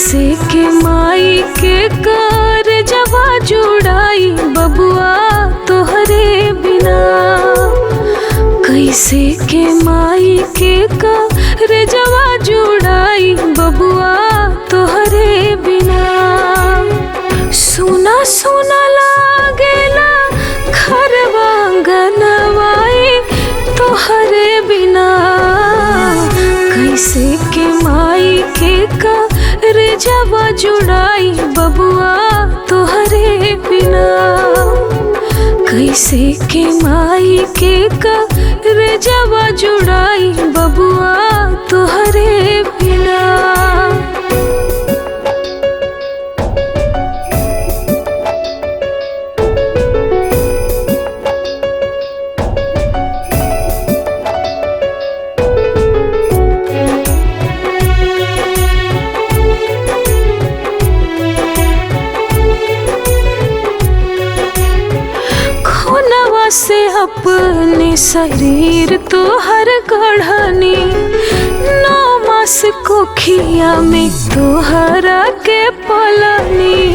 कैसे के माई के कर जवा जुड़ाई बबुआ तोहरे बिना। कैसे के माई के कर जवा जुड़ाई बबुआ तोहरे बिना। सुना सुना लागेला घरवा अंगनवाई तोहरे बिना। कैसे के माई के कर जवा जुड़ाई बबुआ तोहरे बिना। कैसे के माई के कर जवा जुड़ाई बबुआ तोहरे बिना। से अपने शरीर तोहर गढ़नी, 9 मास कोखिया में तोहरा के पलनी।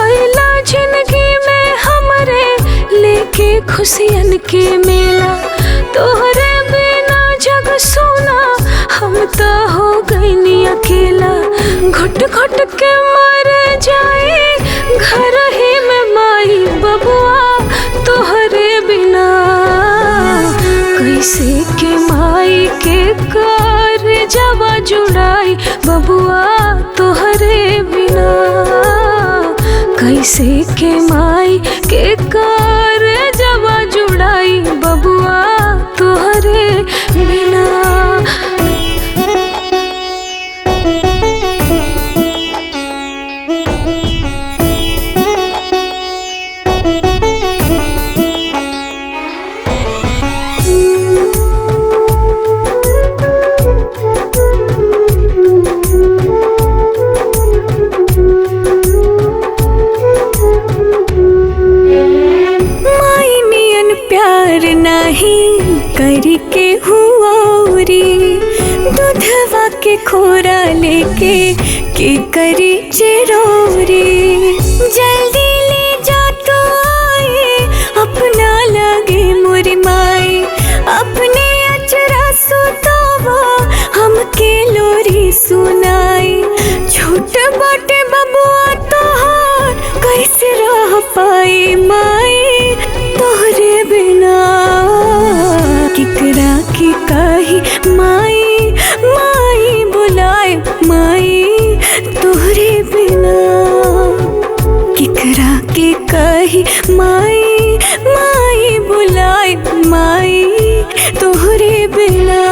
अइला जिंदगी में हमरे लेके खुशियन के मेला, तोहरे बिना जग सोना हम तो हो गईनी अकेला। घुट घुट के मर जाए घर ही में माई बबुआ तोहरे बिना। कैसे के माई के कर जवा जुड़ाई बबुआ तोहरे बिना। कैसे के माई के कर जवा जुड़ाई बबुआ तोहरे बिना। नहीं करके हुआरी दूधवा के खोरा लेके के करी चिरोरी। जल्दी ले जा तो आए अपना लगे मोरी माई, अपने अचरा सुतावा हमके लोरी सुनाई। छोट बाटे बबुआ तोहार कैसे रह पाई माई तोहरे बिना। किकरा की कही माई माई बुलाए माई तोहरे बिना। किकरा के कही माई माई बुलाए माई तोहरे बिना।